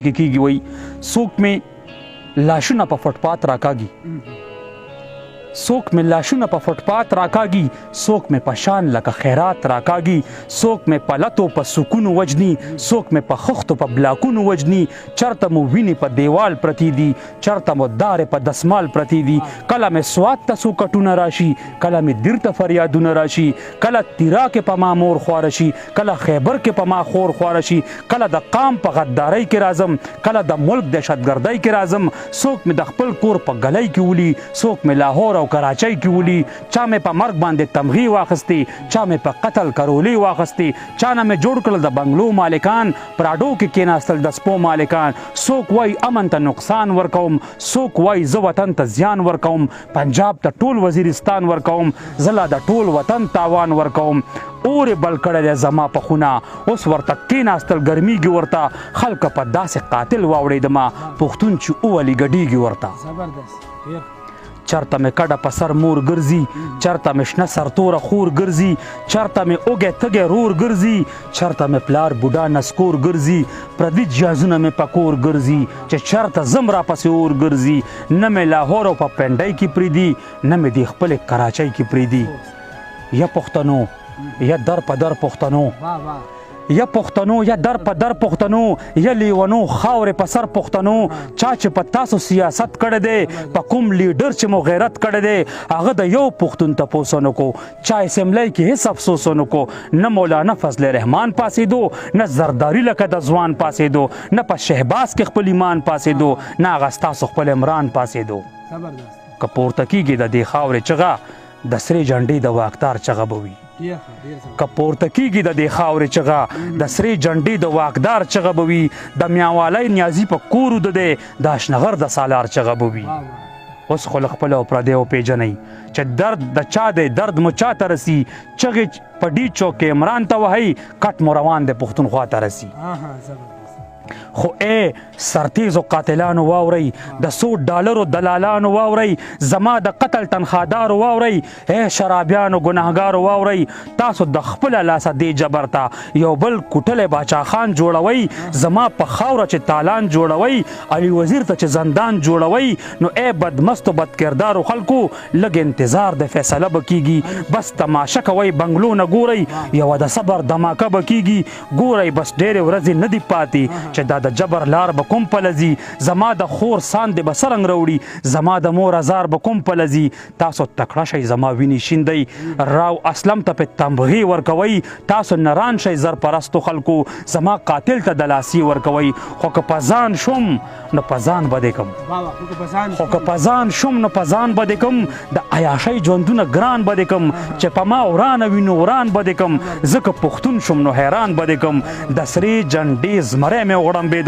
کې کیږي. وای څوک می لاشونه په فوټپات راکاږي، څوک می لاشونه په فوټپات راکاږي، څوک می په شان لکه خیرات راکاږي، څوک می په لتو په سکونو وجني، څوک می په خښتو په بلاکونو وجني. چرته مو وینې په دیوال پرتې دي، چرته مو دارې په دسمال پرتې دي. کله می سوات ته څو کټونه راشي، کله می دیر ته فریادونه راشي، کله تیرا کې په ما مور خواره شي، کله خیبر کې په ما خور خواره شي. کله د قام په غدارۍ کې راځم، کله د ملک دهشتګردۍ کې راځم. څوک مې د خپل کور په ګلۍ کې ولي، څوک مې لاهور او کراچۍ کې ولي. چا مې په مرګ باندې تمغې واخیستې، چا مې په قتل کرولې واخیستې، چا نه مې جوړ کړل د بنګلو مالکان، پراډو کې کېناستل د سپو مالکان. څوک وایي امن ته نقصان ورکوم، څوک وایي زه وطن ته زیان ورکوم، پنجاب ته ټول وزیرستان ورکوم، زه لا د ټول وطن تاوان ورکوم. اور یې بل کړی دی زما په خونه، اوس ورته کېناستل ګرمیږي ورته. خلک په داسې قاتل واوړېدمه، پښتون چې وولي ګډیږي ورته. زبردست، ډیر. چرته مې کډه په سر مور ګرځي، چرته مې شنه سرتوره خور ګرځي، چرته مې اوږی تږی رور ګرځي، چرته مې پلار بوډا نسکور ګرځي، پردي جهازونه مې په کور ګرځي، چې چرته ځم راپسې اور ګرځي. نه مې لاهور او په پنډۍ کې پرېږدي، نه مې دې خپلې کراچۍ کې پرېږدي. یا پښتنو یا در په در پښتنو، یا پښتنو یا در په در پښتنو، یا لیونو خاورې په سر پښتنو. چا چې په تاسو سیاست کړی دی، په کوم لیډر چې مو غیرت کړی دی، هغه د یو پښتون تپوس نه کو، چا اسمبلۍ کې هیڅ افسوس نه کو. نه مولانا فضل رحمان پاسېدو، نه زرداري لکه د ځوان پاسېدو، نه په شهباز کې خپل ایمان پاسېدو، نه هغه ستاسو خپل عمران پاسېدو. زبردست. که پورته کیږي د دې خاورې چغه، د سرې جنډې د واکدار چغه به وي. ډیر ښه، ډیر زبردست. که پورته کیږي د دې خاورې چغه، د سرې جنډې د واکدار چغه به وي. د میاوالۍ نیازي په کور وده دی، د اشنغر د سالار چغه به وي. اوس خو له خپل او پردیو پېژنئ چې درد د چا دی، درد مو چا ته رسي. چغې په ډي چوک کې عمران ته وهئ، کټ مو روان دی پښتونخوا ته رسي. زبردست. خو ای سرتیزو قاتلانو واورئ، د څو ډالرو دلالانو واورئ، زما د قتل تنخوادارو واورئ، ای شرابیانو ګناهګارو واورئ. تاسو د خپله لاسه دې جبر ته یو بل کوټلی باچا خان جوړوئ، زما په خاوره چې تالان جوړوئ، علي وزیر ته چې زندان جوړوئ. نو ای بدمستو بدکردارو خلکو، لږ انتظار د فیصله به کیږي. بس تماشه کوئ، بنګلو نه ګورئ، یوه د صبر دماکه به کیږي. ګورئ بس ډېرې ورځې نه دي پاتې چې دا د جبر لار به کوم پله ځي. زما د خور ساندې به څه رنګ راوړي، زما د مور ازار به کوم پله ځي. تاسو تکړه شئ، زما وینې شیندئ، راو اسلم ته په تمغې ورکوئ. تاسو نران شئ زر پرستو خلکو، زما قاتل ته دلاسي ورکوئ. خو که په ځان شوم نو په ځان به دې کم، خو که په ځان شوم نو په ځان به دې کم، د عیاشۍ ژوندونه ګران به دې کم، چې په ما ورانه وي نو وران به دې کم، زه که پښتون شوم نو حیران به دې کم. د سرې جنډې زمری مې وغړمبېدو،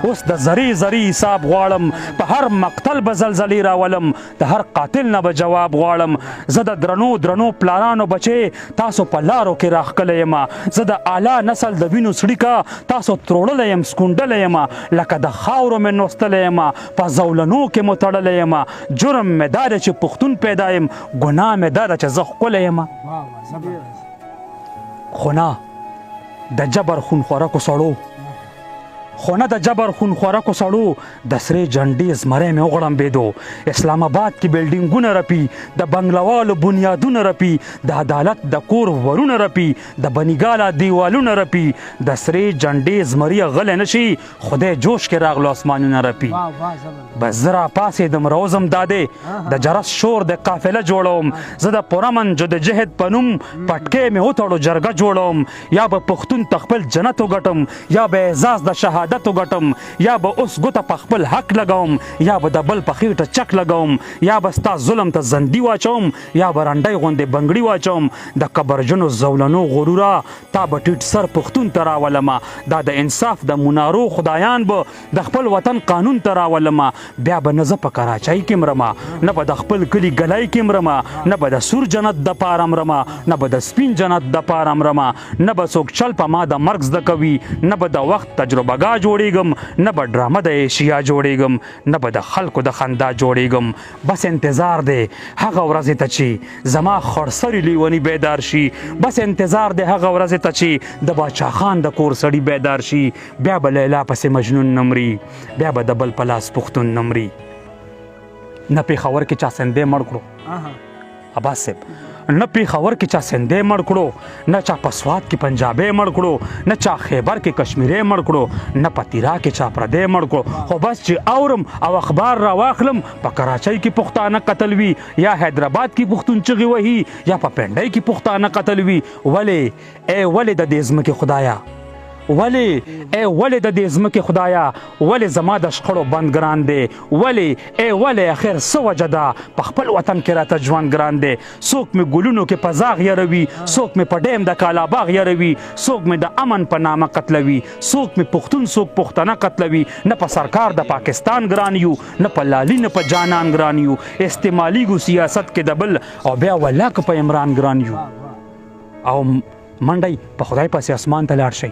اوس د ذرې ذرې حساب غواړم. په هر مقتل به زلزلې راولم، د هر قاتل نه به جواب غواړم. زه د درنو درنو پلارانو بچی تاسو په لارو کې راښکلی یم، زه د اعلی نسل د وینو څړیکه تاسو تروړلی یم، سکونډلی یم، لکه د خاورو مې نوستلی یم، په زولنو کې مو تړلی یم. جرم مې دا دی چې پښتون پیدا یم، ګناه مې دا ده چې زه ښکلی یم. خو نه د جبر خونخورکو سړو، خو نه د جبر خونخورکو سړو، د سرې جنډې زمری مې وغړمبېدو. اسلام آباد کې بلډینګونه رپي، د بنګلوالو بنیادونه رپي، د عدالت د کور ورونه رپي، د بنیګالا دیوالونه رپي. د سرې جنډې زمری غلی نه شي، خدای جوش کې راغلو اسمانونه رپي. بس زه راپاڅېدم، روزم دا دی د جرس شور د قافله جوړوم. زه د پرامن جدوجهد په نوم پټکی مې وتړو، جرګه جوړوم. یا به پښتون ته خپل جنت وګټم، یا به اعزاز د شهادت وګټم، یا به اوس ګوته په خپل حق لګوم، یا به د بل په خېټه چک لګوم، یا به ستا ظلم ته زندي واچوم، یا به رنډۍ غوندې بنګړي واچوم. د کبرجنو زولنو غروره تا به ټیټ سر پښتون ته راولمه. دا د انصاف د منارو خدایان به د خپل وطن قانون ته راولمه. بیا به نه زه په کراچۍ کې مرمه، نه به د خپل کلي ګلۍ کې مرمه، نه به د سور جنت دپاره مرمه، نه به د سپین جنت دپاره مرمه. نه به څوک چل په ما د مرګ زده کوي، نه به د وخت تجربهګاه جوړیږم، نه به ډرامه د ایشیا جوړیږم، نه به د خلکو د خندا جوړیږم. بس انتظار دی هغه ورځې ته چې زما خړسري لیوني بیدار شي، بس انتظار دی هغه ورځې ته چې د باچا خان د کور سړي بیدار شي. بیا به لیلا پسې مجنون نه مري، بیا به د بل په لاس پښتون نه مري. نه پېښور کې چا سندې مړ کړو عباس صاحب، نه پېښور کې چا سندې مړ کړو، نه چا په سوات کې پنجابی مړ کړو، نه چا خیبر کې کشمیری مړ کړو، نه په تیرا کې چا پردی مړ کړو. خو بس چې اورم او اخبار را واخلم، په کراچۍ کې پښتانه قتل وي، یا حیدرآباد کې پښتون چغې وهي، یا په پنډۍ کې پښتانه قتل وي. ولې ای ولې د دې ځمکې خدایا، ولې ای ولې د دې ځمکې خدایا، ولې زما د شخړو بند ګران دی؟ ولې ای ولې اخر څه وجه ده په خپل وطن کې راته ژوند ګران دی؟ څوک مې ګلونو کې په زاغ یروي، څوک مې په ډیم د کالاباغ یروي، څوک مې د امن په نامه قتلوي، څوک مې پښتون څوک پښتنه قتلوي. نه په سرکار د پاکستان ګران یو، نه په لالي نه په جانان ګران یو. استعمالیږو سیاست کې د بل او بیا والله که په عمران ګران یو. او منډی په خدای پسې اسمان ته لاړ شئ،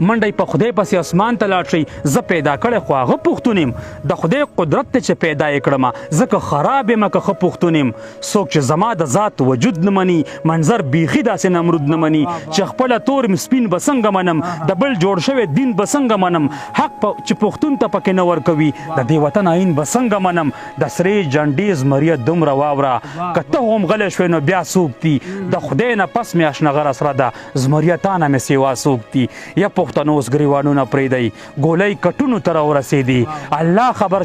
منډی په خدای پسې اسمان ته لاړ شئ. زه پیدا کړی خو هغه پښتون یم، د خدای قدرت ته چې پیدا یې کړم، زه که خراب یم که ښه پښتون یم. څوک چې زما د ذات وجود نه مني، منظر بیخي داسې نمرود نه مني، چې خپله تور مې سپین به څنګه منم، د بل جوړ شوی دین به څنګه منم، حق چې پښتون ته پکې نه ورکوي، د دې وطن آیین به څنګه منم. د سرې جنډې زمریه دومره واوره، که ته هم غلی شوې نو بیا څوک دي؟ د خدای نه پس مې اشنغر سره ده، زمریه تا نه مې سیوا څوک دي؟ یا پښتنو اوس ګریوانونه پرېږدئ، ګولۍ کټونو ته راورسېدې، الله خبر.